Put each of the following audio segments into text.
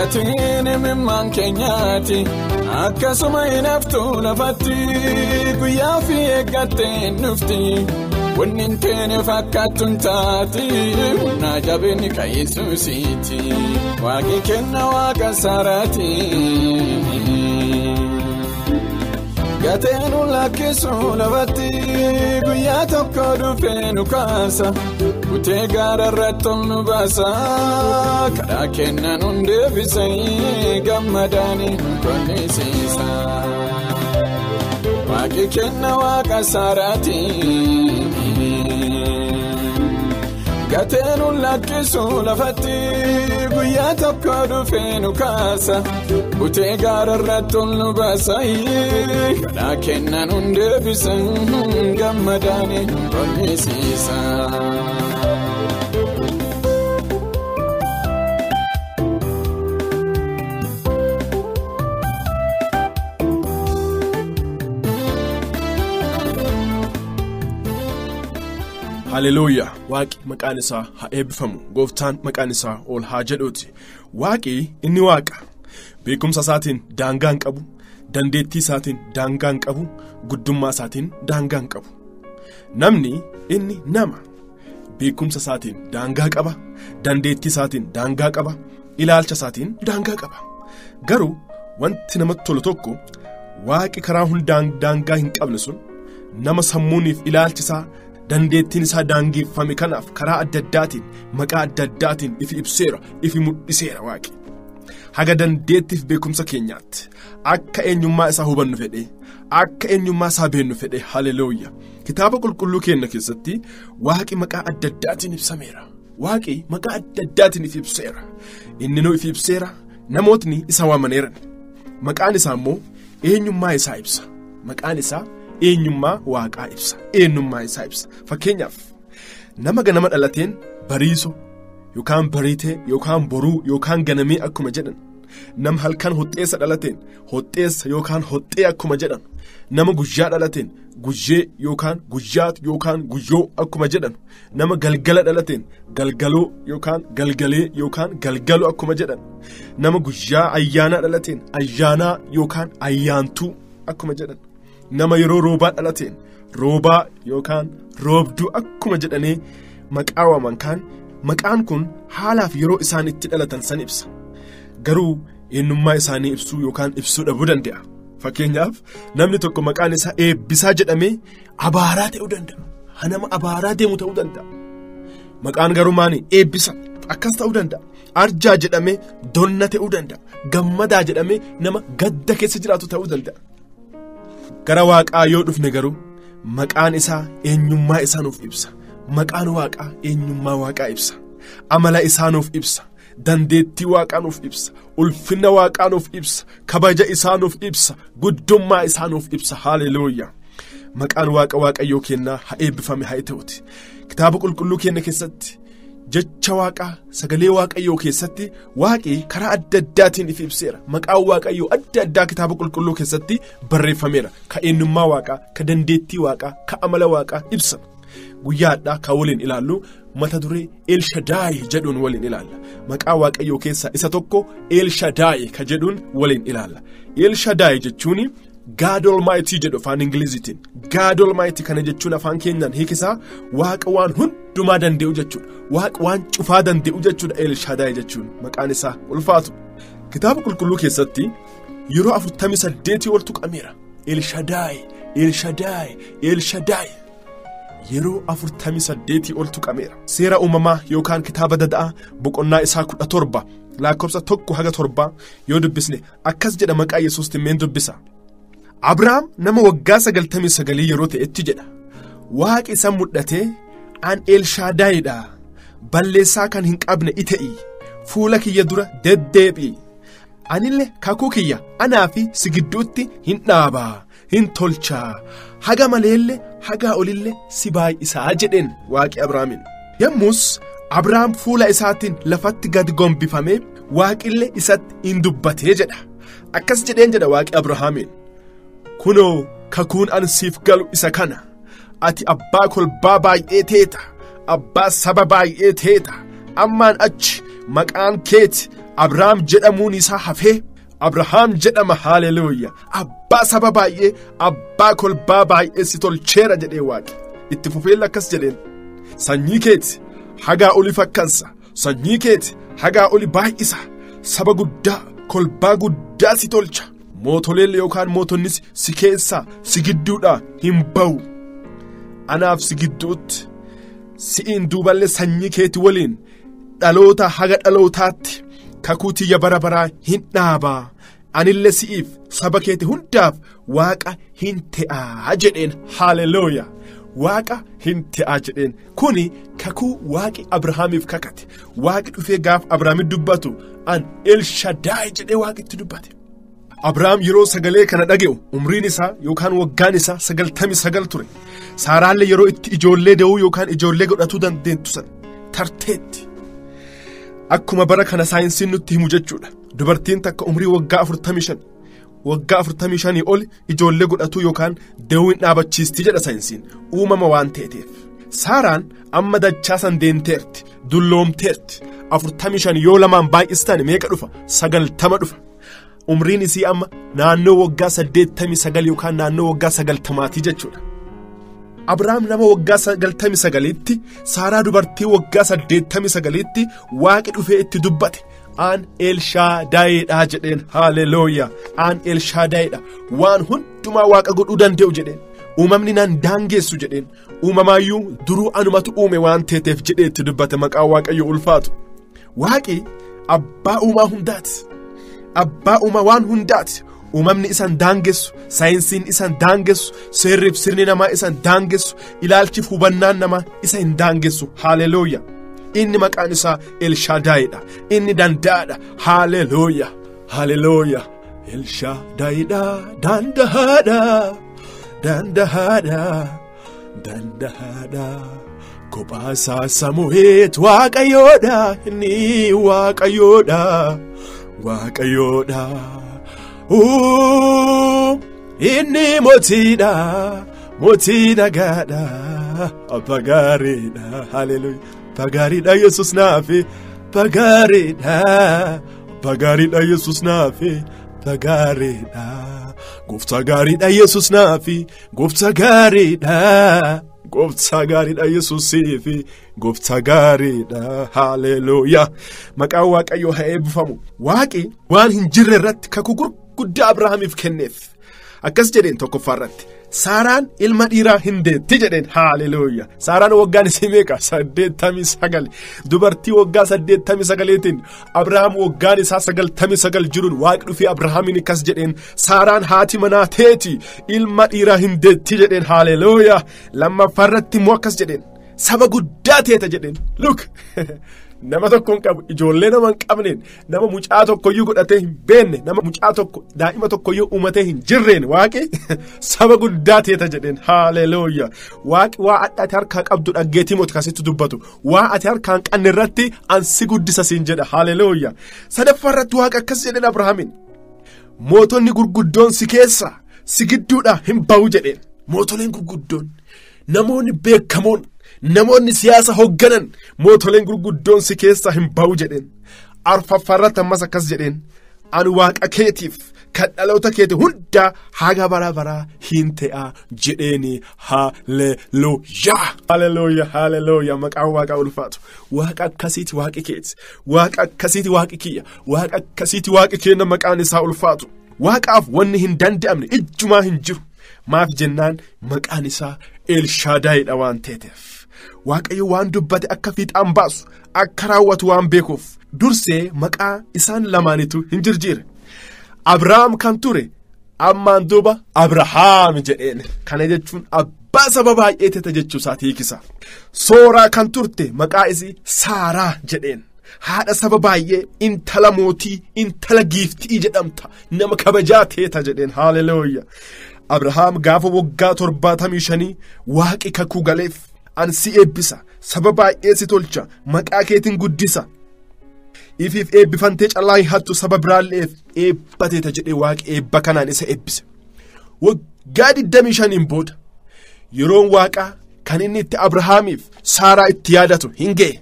Gatiin imimmaan keenyaati akkasuma hin haftu lafatti guyyaa fi eeggattee hin dhufti wanni hin teene fakkaattu hin taati humna jabeenyi kan Yesuusiiti waaqni kenna waaqa saaraati. Gateen lakkisu lafatti guyyaa tokko dhufee nu kaasa kutee gaara irratti ol nu baasa karaa kennan hundeeffisee gammadaanii nu konnisiisa. Waaqni kenna waaqa saaraati. Gateen lakkisu lafatti guyyaa tokko dhufee nu kaasa kutee gaara irratti ol nu baasa karaa kennan hundeeffisee gammadaanii nu konnisiisa. Haleluuyaa! Waaqi maqaan isaa haa eebbifamu. Gooftaan maqaan isaa ol haa jedhuuti. Waaqi inni waaqa. Beekumsa isaatiin daangaa hin qabu. Dandeettii isaatiin daangaa hin qabu. Guddummaa isaatiin daangaa hin qabu. Namni inni nama. Beekumsa isaatiin daangaa qaba. Dandeettii isaatiin daangaa qaba. Ilaalcha isaatiin daangaa qaba. Garuu wanti namatti tolu tokko waaqi karaa hundaan daangaa hin qabne sun nama sammuuniif ilaalchi isaa dandeettiin isaa daangeffame kanaaf karaa adda addaatiin maqaa adda addaatiin ifi ibseera, ifi mul'iseera waaqi. Haga dandeettiif beekumsa keenyaatti akka eenyummaa isaa hubannu fedhee, akka eenyummaa isaa beennu fedhee. Haleluuyaa! Kitaaba qulqulluu keenya keessatti waaqi maqaa adda addaatiin ibsameera. Waaqi maqaa adda addaatiin ifi ibseera. Inni nu ifi ibseera, namootni isa waamaneeran. Maqaan isaa immoo eenyummaa isaa ibsa. Maqaan isaa eenyummaa waaqaa ibsa. Eenyummaa isaa ibsa. Fakkeenyaaf nama ganama dhalateen bariiso yookaan bariitee yookaan boruu yookaan ganamee akkuma jedhan, nama halkan hoxxeessa dhalateen hoxxeessa yookaan hoxxee akkuma jedhan, nama guyyaa dhalateen guyyee yookaan guyyaat yookaan guyyoo akkuma jedhan, nama galgala dhalateen galgaloo yookaan galgalee yookaan galgaloo akkuma jedhan, nama guyyaa ayyaanaa dhalateen ayyaanaa yookaan ayyaantuu akkuma jedhan, nama yeroo roobaa dhalateen roobaa yookaan roobduu akkuma jedhanii maqaa waaman kaan maqaan kun haalaaf yeroo isaan itti dhalatan san ibsa. Garuu eenyummaa isaanii ibsuu yookaan ibsuu dhabuu danda'a. Fakkeenyaaf namni tokko maqaan isaa Eebbisaa jedhamee abaaraa ta'uu danda'a. Nama abaaraa deemu ta'uu danda'a. Maqaan garuu maani? Eebbisa akkas ta'uu danda'a. Arjaa jedhamee donna ta'uu danda'a. Gammadaa jedhamee nama gadda keessa jiraatu ta'uu danda'a. Gara waaqaa yoo dhufne garuu maqaan isaa eenyummaa isaa nuuf ibsa. Maqaan waaqaa eenyummaa waaqaa ibsa. Amala isaa nuuf ibsa. Dandeettii waaqaa nuuf ibsa. Ulfina waaqaa nuuf ibsa. Kabaja isaa nuuf ibsa. Guddummaa isaa nuuf ibsa. Haleluuyaa! Maqaan waaqa waaqayyoo kennaa haa eebbifame haa ta'uti. Kitaaba qulqulluu keenya keessatti jecha waaqaa sagalee waaqayyoo keessatti waaqi karaa adda addaatiin ifi ibseera. Maqaan waaqayyoo adda addaa kitaaba qulqulluu keessatti barreeffameera. Ka eenyummaa waaqaa, ka dandeettii waaqaa, ka amala waaqaa ibsa. Guyyaadhaa ka waliin ilaallu mata duree Elshadaay jedhuun waliin ilaalla. Maqaa waaqayyoo keessaa isa tokko Elshadaay ka jedhuun waliin ilaalla. Elshadaay jechuun God Almighty jedhu afaan Ingiliziitiin. God Almighty kana jechuun afaan keenyaan hiikisaa waaqa waan hundumaa danda'u jechuudha. Waaqa waan cufaa danda'u jechuudha Elshadaay jechuun maqaan isaa ulfaatu. Kitaaba qulqulluu keessatti yeroo 48 ol tuqameera. Elshadaay, Elshadaay, Elshadaay. Yeroo 48 ol tuqameera. Seera uumamaa yookaan kitaaba dada'aa boqonnaa isaa 17 lakkoofsa 1-7 yoo dubbisne akkas jedha maqaa Yesuustiin meen dubbisa. Abrahaam nama waggaa 99 yeroo ta'etti jedha. Waaqi isa mul'atee an Elshadaayidha. Balleessaa kan hin qabne ite'i. Fuula kiyya dura deddeebi'i. Anillee kakuu kiyya anaa fi si gidduutti hin dhaabaa, hin tolchaa. Haga maleellee hagaa olillee si baay'isaa jedheen waaqi Abrahaamin. Yommus Abrahaam fuula isaatiin lafatti gad gombifamee waaqillee isatti hin dubbatee jedha. Akkas jedheen jedha waaqi Abrahaamin. Kunoo kakuun an siif galu isa kana. Ati abbaa kolbaa baay'ee teeta. Abbaa saba baay'ee teeta. Ammaan achi maqaan keeti Abrahaam jedhamuun isaa hafee Abrahaam jedhama. Haaleluyyaa. Abbaa saba baay'ee, abbaa kolbaa baay'ee si tolcheera jedhee Waaqi. Itti fufeella akkas jedheen, sanyii keeti hagaa oli fakkansa, sanyii keeti hagaa oli baay'isa, saba guddaa kolbaa guddaa si tolcha, mootoleen yookaan mootonnis si keessaa si gidduudhaa hin ba'u. Anaaf si gidduutti si'iin duuballee sanyii keeti waliin dhaloota haga dhalootaatti kakuu tiyya bara baraa hin dhaabaa, anillee si'iif saba keeti hundaaf Waaqa hin te'aa jedheen. Haaleluyyaa. Waaqa hin te'aa jedheen. Kuni kakuu Waaqi Abrahaamiif kakate. Waaqi dhufee gaaf Abrahaamitti dubbatu an Elshadaay jedhee Waaqitti dubbate. Abrahaam yeroo sagalee kana dhaga'u umriin isaa yookaan waggaan isaa 99 ture. Saaraallee yeroo itti ijoollee da'uu yookaan ijoollee godhatuu dandeettu sana tarteetti. Akkuma bara kana saayinsiin nutti himu jechuudha. Dubartiin takka umrii waggaa 45 waggaa 45 ol ijoollee godhatuu yookaan da'uu hin dhaabachiisti jedha saayinsiin, uumama waan ta'eef. Saaraan amma dachaa san deemteerti, dulloomteerti. 45 yoo lamaan baay'istan meeqa dhufa? 90 dhufa. Umriin isii amma naannoo waggaa 89 yookaan naannoo waggaa 90 jechuudha. Abrahaam nama waggaa 99tti, Saaraa dubartii waggaa 89tti Waaqi dhufee itti dubbate. An Elshaadaayidha jedheen. Haaleluyyaa. An Elshaadaayidha, waan hundumaa Waaqa godhuu danda'u jedheen. Uumamni naan daangeessu jedheen. Uumamaayyuu duruu anumatu uume waan teeteef jedhee itti dubbate. Maqaan Waaqayyo ulfaatu. Waaqi abbaa uumaa hundaati. Abbaa uumaa waan hundaati. Uumamni isan daangessu, saayinsiin isan daangessu, seerriif sirni namaa isan daangessu, ilaalchiif hubannaan namaa isa hin daangessu. Haaleluyyaa. Inni maqaan isaa Elshaadaayidha. Inni danda'aadha. Haaleluyyaa. Haaleluyyaa. Elshaadaayidha. Danda'aadha. Danda'aadha. Danda'aadha. Kophaa isaa Samu'eet Waaqayyoodha. Inni Waaqayyoodha. Waaqayyoodha. Inni mootiidha. Mootii nagaadha. Abbaa gaariidha. Haaleluyyaa. Abbaa gaariidha Yesuus naafi. Abbaa gaariidha. Abbaa gaariidha Yesuus naafi. Abbaa gaariidha. Gooftaa gaariidha Yesuus naafi. Gooftaa gaariidha. Gooftaa gaariidha Yesuusiifi. Gooftaa gaariidha. Haaleluyyaa. Maqaan Waaqayyoo haa eebbifamu. Waaqi waan hin jirre irratti kakuu gurguddaa Abrahaamiif kenneef. Akkas jedheen tokkoffaa irratti. Saaraan ilma dhiiraa hin deetti jedheen. Haaleluyyaa. Saaraan waggaan isii meeqa? 89. Dubartii waggaa 89tiin Abrahaam waggaan isaa 99 jiruun Waaqi dhufee Abrahaamiin akkas jedheen, Saaraan haati manaa teeti ilma dhiiraa hin deetti jedheen. Haaleluyyaa. Lammaffaa irratti immoo akkas jedheen, saba guddaa teeta jedheen. Look, nama tokko hin qabu, ijoollee nama hin qabneen, nama mucaa tokkoyyuu godhatee hin beekne, nama mucaa tokko daa'ima tokkoyyuu uumatee hin jirreen Waaqi saba guddaa teeta jedheen. Haaleluyyaa. Waaqi waa ati harkaa qabdu dhaggeetii mooti kasitti dubbatu, waa ati harkaa hin qabne irratti an si guddisa siin jedha. Haaleluyyaa. Sadaffaa irratti Waaqa akkas jedheen Abrahaamiin, mootonni gurguddoon si keessa si gidduudhaa hin ba'u jedheen. Mootoleen gurguddoon, namoonni beekamoon, namoonni siyaasa hoogganan, mootoleen gurguddoon si keessaa hin ba'u jedheen. Arfaffaa irratti ammas akkas jedheen, ani Waaqa keetiif kan dhaloota keeti hundaa haga bara baraa hin te'a jedheeni. Haaleluyyaa. Haaleluyyaa. Haaleluyyaa. Maqaan Waaqaa ulfaatu. Waaqa akkasiiti Waaqi keeti. Waaqa akkasiiti Waaqi kiyya. Waaqa akkasiiti Waaqi keenya, maqaan isaa ulfaatu. Waaqaaf wanni hin danda'amne ijjumaa hin jiru. Maaf jennaan maqaan isaa Elshaadaayidha waan ta'eef. Waaqayyo waan dubbate akka fiixaan baasu, akka raawwatu waan beekuuf dursee maqaa isaan lamaanitu hin jirjiire. Abrahaam kan ture ammaan duuba Abrahaam jedheen. Kana jechuun abbaa saba baay'ee ta'e jechuu isaati hiikisa. Sooraa kan turte maqaa isii Saaraa jedheen. Haadha saba baay'ee, intala mootii, intala giiftii jedhamta, nama kabajaa teeta jedheen. Haaleluyyaa. Abrahaam gaafa waggaa 75 Waaqi kakuu galeef, an si eebbisa, saba baay'ee si tolcha, maqaa keetiin guddisa, ifiif eebbifantee callaa hin hattu, saba biraalleef eebbateeta jedhee Waaqi eebba kanaan isa eebbise. Waggaa 25 booda yeroon Waaqaa kan inni itti Abrahaamiif Saaraa itti yaadatu hin ga'e.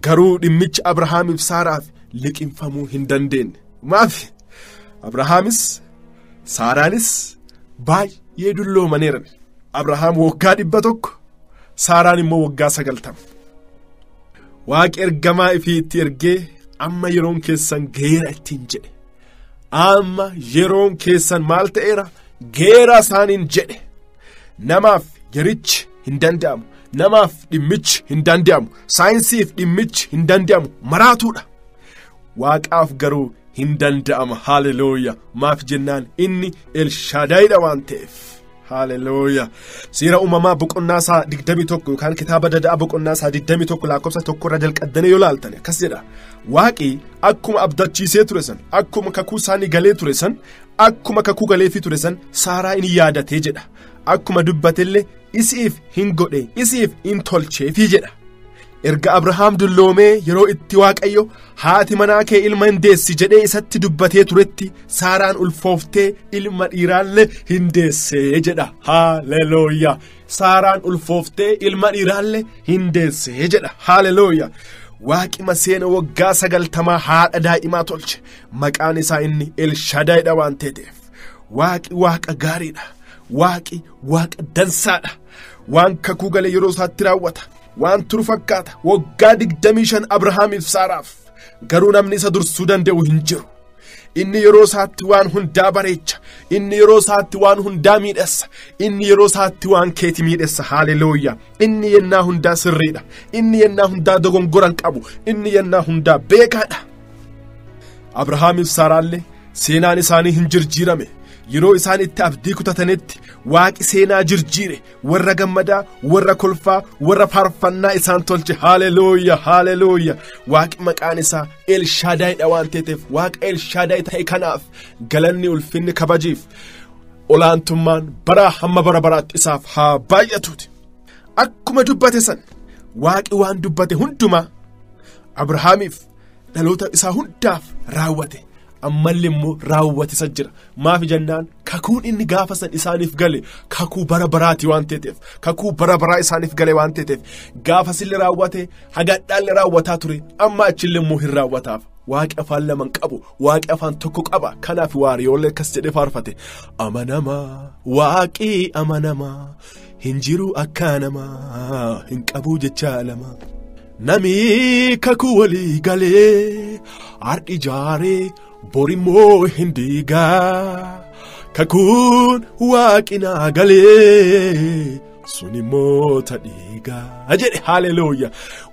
Garuu dhimmichi Abrahaamiif Saaraaf liqinfamuu hin dandeenye. Maaf Abrahaamis Saaraanis baay'ee dulloomaneeran. Abrahaam waggaa 100, Saaraan immoo waggaa 90. Waaqi ergamaa ifii itti ergee amma yeroon keessan geera ittiin jedhe. Amma yeroon keessan maal ta'eera? Geera isaaniin jedhe. Namaaf yerichi hin danda'amu. Namaaf dhimmichi hin danda'amu. Saayinsiif dhimmichi hin danda'amu. Maraatuudha. Waaqaaf garuu hin danda'ama. Haalelooya. Maaf jennaan inni Elshaadaayidha waan ta'eef. Haalelooya. Seera uumamaa boqonnaa isaa 21 yookaan kitaaba dada'aa boqonnaa isaa 21 lakkoofsa 1 irra jalqabdanii yoo laaltan akkas jedha. Waaqi akkuma abdachiisee ture san, akkuma kakuu isaanii galee ture san, akkuma kakuu galeefii ture san Saaraa inni yaadatee jedha. Akkuma dubbatellee isiif hin godhe, isiif hin tolcheefii jedha. Erga Abrahaam dulloomee yeroo itti Waaqayyo haati manaa kee ilma hin deessi jedhee isatti dubbatee turetti Saaraan ulfooftee ilma dhiiraallee hin deessee jedha. Haalelooya. Saaraan ulfooftee ilma dhiiraallee hin deessee jedha. Haalelooya. Waaqi maseena waggaa 90 haadha daa'imaa tolche. Maqaan isaa inni Elshaadaayidha waan ta'eef. Waaqi waaqa gaariidha. Waaqi waaqa dansaadha. Waan kakuu galee yeroo isaatti raawwata. Waan turu fakkaata. Waggaa 25 Abrahaamiif Saaraaf. Garuu namni isa dursuu danda'u hin jiru. Inni yeroo isaatti waan hundaa bareecha. Inni yeroo isaatti waan hundaa miidhessa. Inni yeroo isaatti waan keeti miidhessa. Haalelooya. Inni yennaa hundaa sirriidha. Inni yennaa hundaa dogongora hin qabu. Inni yennaa hundaa beekaadha. Abrahaamiif Saaraallee seenaan isaanii hin jirjiirame. Yeroo isaan itti abdii kutatanitti waaqi seenaa jirjiire. Warra gammadaa, warra kolfaa, warra faarfannaa isaan tolche. Haalelooya, haalelooya. Waaqi maqaan isaa Elshaadaayidha waan ta'eef, waaqa Elshaadaay ta'e kanaaf galanni, ulfinni, kabajiif olaantummaan bara hamma bara baraatti isaaf haa baay'atuuti. Akkuma dubbate san waaqi waan dubbate hundumaa Abrahaamiif dhaloota isaa hundaaf raawwate. Ammallee immoo raawwatisa jira. Maaf jennaan kakuun inni gaafa san isaaniif gale kakuu bara baraati waan ta'eef, kakuu bara baraa isaaniif gale waan ta'eef, gaafasillee raawwate, hagadhaallee raawwataa ture, amma achillee immoo hin raawwataaf. Waaqi afaan lama hin qabu, waaqi afaan tokko qaba. Kanaaf waariyoollee akkas jedhee faarfate. Amanamaa, waaqi amanamaa, hin jiru akka namaa, hin qabu jecha lama. Nami kakuu walii galee har'i ijaaree borimmoo hin diigaa. Kakuun waaqinaa galee sun immoo tadhiigaa jedhe. Haalelooya.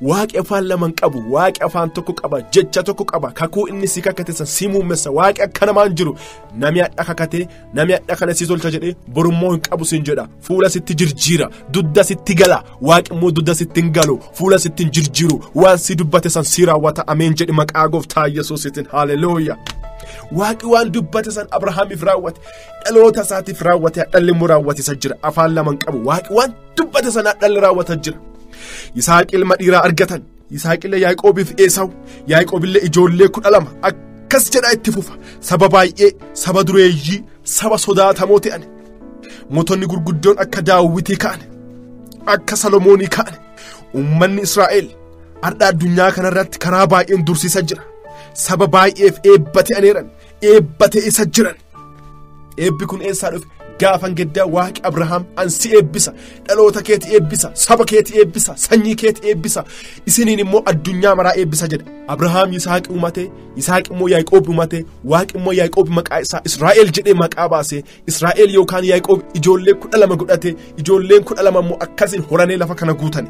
Waaqi afaan lama hin qabu, waaqi afaan tokko qaba, jecha tokko qaba. Kakuu inni si kakate san si muummessa. Waaqi akka namaan jiru. Nami hadha kakatee, nami hadha kana si tolcha jedhee borummoo hin qabu siin jedha. Fuula sitti jirjiira, dudda sitti gala. Waaqi immoo dudda sitti hin galu, fuula sitti hin jirjiiru. Waan si dubbate san si raawwata. Ameen jedhi maqaa gooftaa Yesuusiitiin. Haalelooya. Waaqi waan dubbate san Abrahaamiif raawwate, dhaloota isaatiif raawwate, dhalli immoo raawwate isa jira. Afaan lama hin qabu. Waaqi waan dubbate sana dhalli raawwata jira. Yisaaq ilma dhiiraa argatan. Yisaaq illee Yaaqoobiif Eesawu. Yaaqoob illee ijoollee 12 akkas jedhaa itti fufa. Saba baay'ee, saba dureeyyii, saba sodaatamoo ta'an. Mootonni gurguddoon akka Daawitii ka'an, akka Salomoonii ka'an. Uummanni Israa'el har'a addunyaa kanarratti karaa baay'een dursiisa jira. Saba baay'eef eebba ta'aniiran, eebba ta'e isa jiran. Eebbi kun eessaa dhufe? Gaafan gaddaa waaqi Abrahaam an si eebbisa, dhaloota keeti eebbisa, saba keeti eebbisa, sanyii keeti eebbisa, isiniin immoo addunyaa maraa eebbisa jedha. Abrahaam Yisaaq uumate, Yisaaq immoo Yaaqoob uumate, waaqi immoo Yaaqoob maqaa isaa Israa'el jedhee maqaa baase. Israa'el yookaan Yaaqoob ijoollee 12 godhate, ijoolleen 12 immoo akkasiin horanee lafa kana guutane.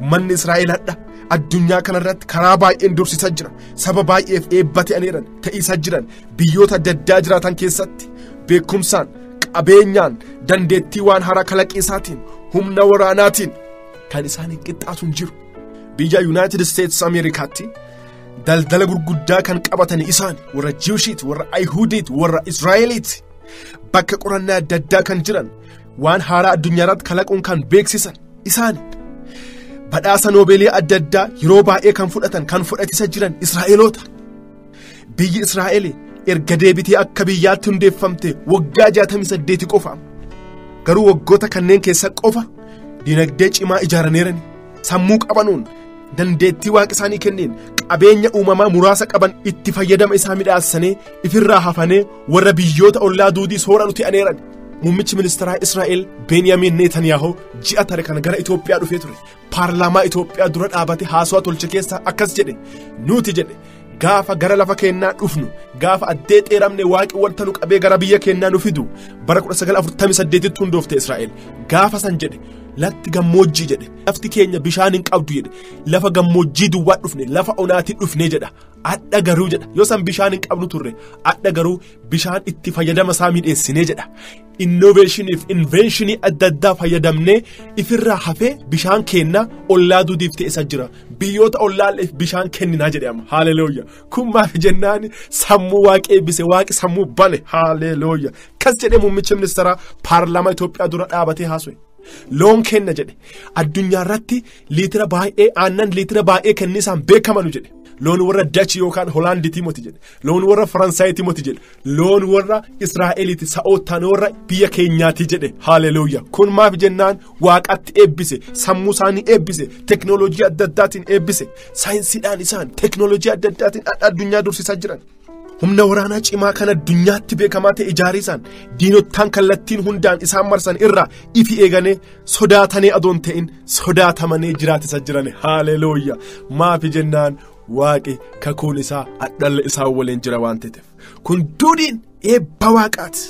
Uummanni Israa'el hadha addunyaa kanarratti karaa baay'een dursiisa jira. Saba baay'eef eebba ta'aniiran, ta'iisa jiran, biyyoota adda addaa jiraatan keessatti beekumsaan, qabeenyaan, dandeettii waan haaraa kalaqiisaatiin, humna waraanaatiin kan isaan hin qixxaatu hin jiru. Biyya United States Ameerikaatti daldala gurguddaa kan qabatan isaan warra Jiwushiiti, warra Ayihudiiti, warra Israa'eliiti. Bakka qorannaa adda addaa kan jiran, waan haaraa addunyaa irratti kalaquun kan beeksisan isaani. Badhaasa Noobeelii adda addaa yeroo baay'ee kan fudhatan, kan fudhatisa jiran Israa'eloota. Biyyi Israa'el erga deebitee akka biyyaatti hundeeffamte waggaa 68 qofa. Garuu waggoota kanneen keessa qofa dinagdee cimaa ijaaraniirani. Sammuu qabanuun, dandeettii waaqa isaanii kenneen, Qabeenya uumamaa muraasa qaban itti fayyadama isaa midhaassanii ifirraa hafanii warra biyyoota ollaa duudii soora nuti aneeran. Muummichi ministeeraa Israa'el Benyamin Netanyahu ji'a tare kana gara Itoophiyaa dhufee ture. Paarlaamaa Itoophiyaa dura dhaabate haasawaa tolche keessaa akkas jedhe, nuti jedhe gaafa gara lafa keenyaa dhufnu, gaafa addee xeeramne waaqi wanta nu qabee gara biyya keenyaa nu fidu bara 1948 hundoofte Israa'el. Gaafa san jedhe lafti gammoojjii jedhe, lafti keenya bishaan hin qabdu jedhe, lafa gammoojjii duwwaa dhufne, lafa onaatii dhufne jedha. Adda garuu jedha, yoo san bishaan hin qabnu turre, adda garuu bishaan itti fayyadama isaa miidheessinee jedha. Innoveeshiniif inventionii adda addaa fayyadamnee ifirraa hafee bishaan keenna ollaa duudiif ta'e isa jira. Biyyoota ollaalleef bishaan kenninaa jedhama. Haalelooyya. Kun maaf jennaan sammuu waaqi eebbise, waaqi sammuu bane. Haalelooyya. Kas jedhee muummichi ministeeraa paarlaamaa Itoophiyaa dura dhaabatee haasa'e. Loon kenna jedhe. Addunyaa irratti liitira baay'ee aannan liitira baay'ee kenni isaan beekamanu jedhe. Loon warra Dachi yookaan Hoolaandiitii moti jedhe. Loon warra Faransaayiti moti jedhe. Loon warra Israa'eliiti, sa'oottaan warra biyya keenyaati jedhe. Haalelooyya. Kun maaf jennaan waaqatti eebbise, sammuu isaanii eebbise, teknooloojii adda addaatiin eebbise, saayinsiidhaan isaan teknooloojii adda addaatiin addunyaa dursisaa jiran. Humna waraanaa cimaa kan addunyaatti beekamaa ta'e ijaarii isaan diinottaan kallattiin hundaan isaan marsan irraa ifi eeganii sodaatanii adoon ta'in sodaatamanii jiraatisa jiran. Haalelooyya. Maafi jennaan waaqi kakuun isaa adhalla isaan waliin jira waan ta'eef. Kun duudhiin eebba waaqaati.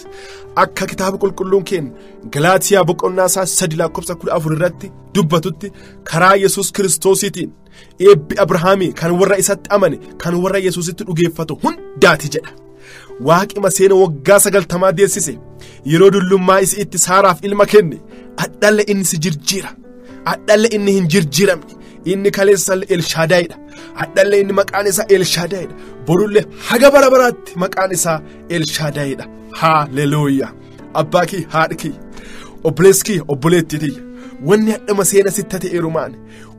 Akka kitaaba qulqulluun keenya Galaatiyaa boqonnaa isaa 3:14 irratti dubbatutti karaa Yesuus Kiristoosiitiin eebbi Abrahaamii kan warra isatti amane, kan warra Yesuusitti dhugeeffatu hundaati jedha. Waaqi maseena waggaa 90 deessise, yeroo dullummaa isii itti Saaraaf ilma kenne, adhalle inni si jirjiira, adhalle inni hin jirjiiramne. Inni kaleessallee Elshaadaayidha. Adhalle inni maqaan isaa Elshaadaayidha. Borullee haga bara baraatti maqaan isaa Elshaadaayidha. Haalelooyya. Abbaa kee, haadha kee, obboleessi kee, obboleettii tiyya. Wanni hadha maseena sitti ta'eeru maali?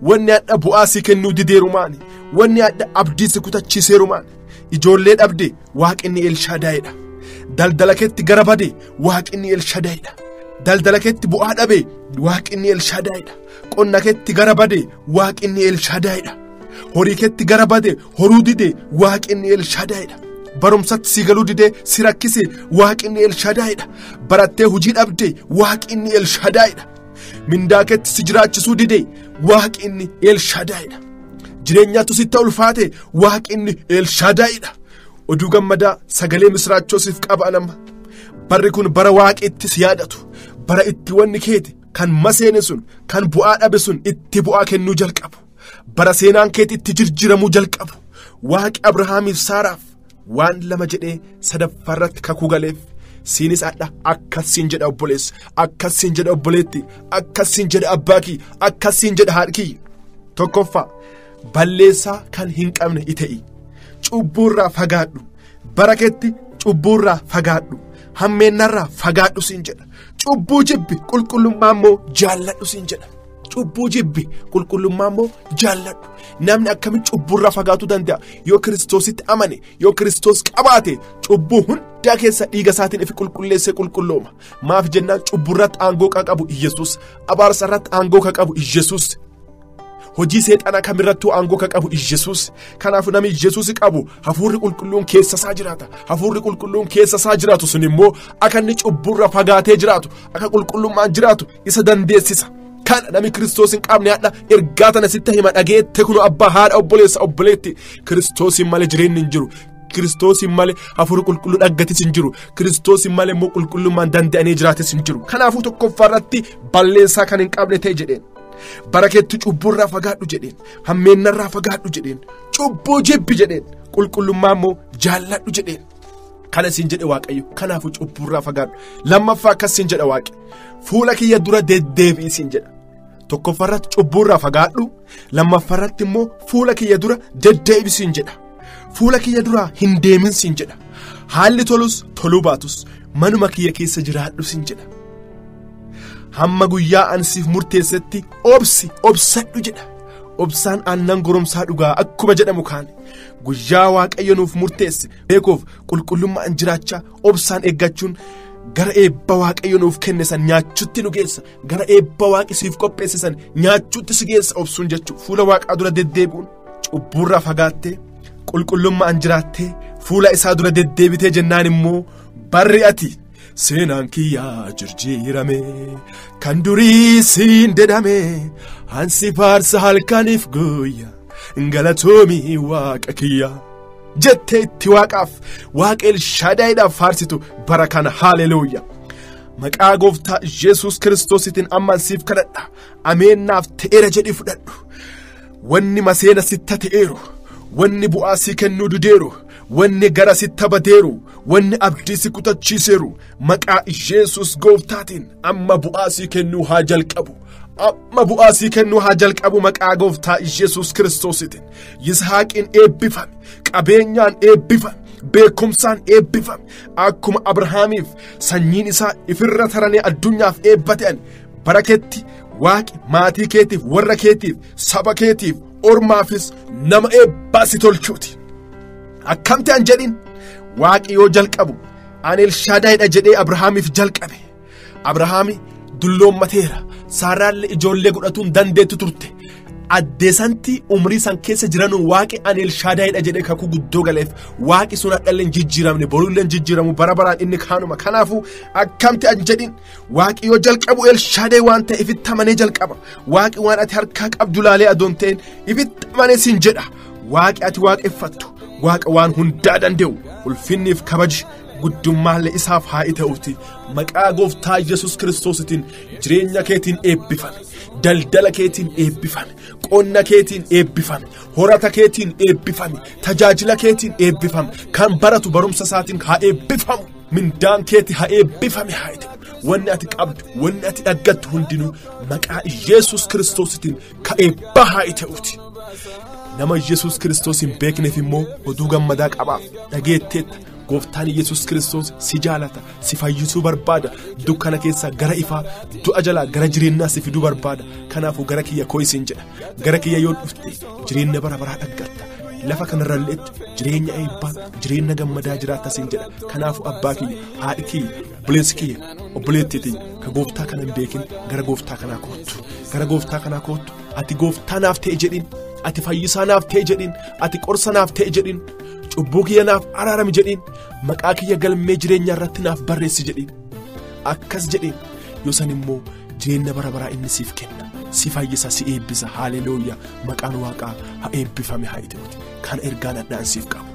Wanni hadha bu'aa si kennuu dideeru maali? Wanni hadha abdii si kutachiiseeru maali? Ijoollee dhabde waaqinni Elshaadaayidha. Daldala keetti gara bade waaqinni Elshaadaayidha. Daldala keetti bu'aa dhabe waaqinni Elshaadaayidha. Qonna keetti gara bade waaqinni Elshaadaayidha. Horii keetti gara bade horuu dide waaqinni Elshaadaayidha. Barumsatti si galuu dide si rakkise waaqinni Elshaadaayidha. Barattee hojii dhabde waaqinni Elshaadaayidha. Mindaa keetti si jiraachisuu dide waaqinni Elshaadaayidha. Jireenyaatu sitti ulfaate waaqinni Elshaadaayidha. Oduu gammadaa sagalee misiraachoo siif qaba nama. Barri kun bara waaqitti si yaadatu, bara itti wanni keeti kan maseene sun, kan bu'aa dhabe sun itti bu'aa kennuu jalqabu, bara seenaan keeti itti jirjiramuu jalqabu. Waaqi Abrahaamiif Saaraaf waan lama jedhee sadaffaarratti kakuu galeef. Siinis adha akkasiin jedha obboleessa, akkasiin jedha obboleetti, akkasiin jedha abbaa kiyya, akkasiin jedha haadha kiyya. Tokkoffaa, balleessaa kan hin qabne ite'i. Cubbuurraa fagaadhu. Bara keetti cubbuurraa fagaadhu. Hammeennarraa fagaadhu siin jedha. Cubbuu jibbi, qulqullummaa immoo jaalladhu siin jedha. Cubbuu jibbi, qulqullummaa immoo jaalladhu. Namni akkamiin cubbuurraa fagaatuu danda'a? Yoo Kiristoositti amane, yoo Kiristoos qabaate, cubbuu hundaa keessa dhiiga isaatiin ifi qulqulleessee qulqullooma. Maaf jennaan cubbuurratti aangoo kan qabu Iyyasuus, abaarsa irratti aangoo kan qabu Iyyasuus, hojii seexanaa kamirrattuu aangoo kan qabu Iyyasuus. Kanaafuu namni Iyyasuus qabu hafuurri qulqulluun keessa isaa jiraata. Hafuurri qulqulluun keessa isaa jiraatu sun immoo akka inni cubbuurra fagaatee jiraatu, akka qulqullummaan jiraatu isa dandeessisa. Kana namni Kiristoos hin qabne hadha ergaa tana sitti hima dhageette kunu abbaa, haadha, obboleessa, obboleetti. Kiristoosiin malee jireenyi hin jiru. Kiristoosiin malee hafuurri qulqulluu dhaggatis hin jiru. Kiristoosiin malee immoo qulqullummaan danda'anii jiraatis hin jiru. Kanaafuu tokkoffaa irratti balleessaa kan hin qabne ta'e jedheen. Bara keetti cubbuurraa fagaadhu jedheen. Hammeennarraa fagaadhu jedheen. Cubbuu jibbi jedheen. Qulqullummaa immoo jaalladhu jedheen. Kana siin jedhe Waaqayyo. Kanaafuu cubbuurraa fagaadhu. Lammaffaa akkas siin jedha Waaqi. Fuula kiyya dura deddeebi'i siin jedha. Tokkoffaa irratti cubbuurraa fagaadhu. Lammaffaa irratti immoo fuula kiyya dura deddeebi'i siin jedha. Fuula kiyya duraa hin deemin siin jedha. Haalli tolus toluu baatus manuma kiyya keessa jiraadhu siin jedha. Hamma guyyaa ani siif murteessetti obsi, obsadhu jedha. Obsaan aannan goromsaa dhugaa akkuma jedhamu kaane. Guyyaa Waaqayyo nuuf murteesse beekuuf qulqullummaan jiraachaa obsaan eeggachuun gara eebba Waaqayyo nuuf kenne san nyaachuutti nu geessa. Gara eebba Waaqi siif qopheesse san nyaachuutti si geessa obsuun jechuudha. Fuula Waaqaa dura deddeebi'uun Cubbuurraa fagaattee qulqullummaan jiraattee fuula isaa dura deddeebitee jennaan immoo barri ati seenaan kiyyaa jirjiirame kan durii siin dedhame ansi faarsa halkaniif guyya galatoomii waaqa kiyya jettee itti waaqaaf waaqa Elshaadaayiidhaaf faarsitu bara kana. Haaleluuyaa. Maqaa gooftaa Yesuus Kiristoositiin ammaan siif kadhadha. Ameennaaf ta'eera jedhii fudhadhu. Wanni maseena sitta ta'eeru, wanni bu'aa sii kennuu dideeru, wanni gara sitta badeeru, wanni abdii si kutachiiseeru maqaa Yesuus gooftaatiin amma bu'aa sii kennuu haa jalqabu. Amma bu'aa sii kennuu haa jalqabu maqaa gooftaa Yesuus Kiristoositiin. Yisihaaqiin eebbifame, qabeenyaan eebbifame, beekumsaan eebbifame. Akkuma Abrahaamiif sanyiin isaa ifirra taranee addunyaaf eebba ta'an baraketti waaqi maatii keetiif, warra keetiif, saba keetiif, ormaafis nama eebbaa si tolchuuti. Akkam ta'an jedhin waaqi yoo jalqabu ani Elshaadaayidha jedhee Abrahaamiif jalqabe. Abrahaami dulloommateera. Saaraallee ijoollee godhatuun dandeettu turte. Addeesantii umrii san keessa jiranuun waaqi ani Elshaadaayidha jedhee kakuu guddoo galeef waaqi sun hadhallee hin jijjiiramne, boruullee hin jijjiiramu, bara baraan inni kaanuma. Kanaafuu akkam ta'an jedhin waaqi yoo jalqabu Elshaadaay waan ta'e ifitti amanee jalqaba. Waaqi waan ati harkaa qabdu laalee adoon ta'een ifitti amanee siin jedha. Waaqi ati waaqeffattu waaqa waan hundaa danda'u ulfinniif kabaji guddummaallee isaaf haa ta'uuti. Maqaa gooftaa Yesuus Kiristoositiin jireenya keetiin eebbifame, daldala keetiin eebbifame, qonna keetiin eebbifame, horata keetiin eebbifame, tajaajila keetiin eebbifame, kan baratu barumsa isaatiin haa eebbifamu, mindaan keetii haa eebbifame haa ta'u. Wanni ati qabdu, wanni ati dhaggattu hundinuu maqaa Yesuus Kiristoositiin ka eebbaa haa ta'uuti. Nama Yesuus Kiristoos hin beekneef immoo oduu gammadaa qabaaf dhageetteetta. Gooftaan Yesuus Kiristoos si jaalata, si fayyisuu barbaada. Dukkana keessaa gara ifaa, du'a jalaa gara jireenyaa si fiduu barbaada. Kanaafuu gara kiyya koo isin jedha. Gara kiyya yoo dhufte jireenya bara baraa dhaggatta. Lafa kanarralleetti jireenya eebbaa, jireenya gammadaa jiraatta siin jedha. Kanaafuu abbaa kiyya, haadhi kiyya, obboleessi kiyya, obboleettii tiyya ka gooftaa kana hin beekin gara gooftaa kanaa koottu. Gara gooftaa kanaa koottu. Ati gooftaa naaf ta'e jedhin, ati fayyisaa naaf ta'e jedhin, ati qorsa naaf ta'e jedhin, cubbuu kiyya naaf araarami jedhin, maqaa kiyya galmee jireenya irratti naaf barreessi jedhin. Akkas jedhin yoo san immoo jireenya bara baraa inni siif kenna, si fayyisa, si eebbisa. Haaleluuyaa. Maqaan waaqaa haa eebbifame haa ta'uuti. Kana ergaan addaan siif qabu.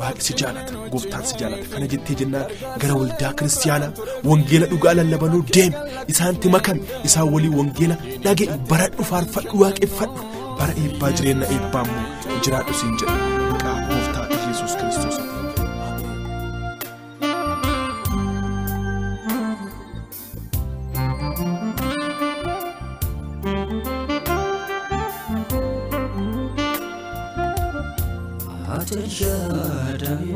Waaqi si jaalata, gooftaan si jaalata. Kana jettee jennaan gara waldaa kiristiyaanaa wangeela dhugaa lallabanuu deemi, isaanitti makami, isaan walii wangeela dhaga'i, baradhu, faarfadhu, waaqeffadhu. Bara eebbaa jireenya eebbaa immoo jiraadhu siin jedha. Maqaa gooftaa Yesuus Kiristoositiin. Ati Elshaadaay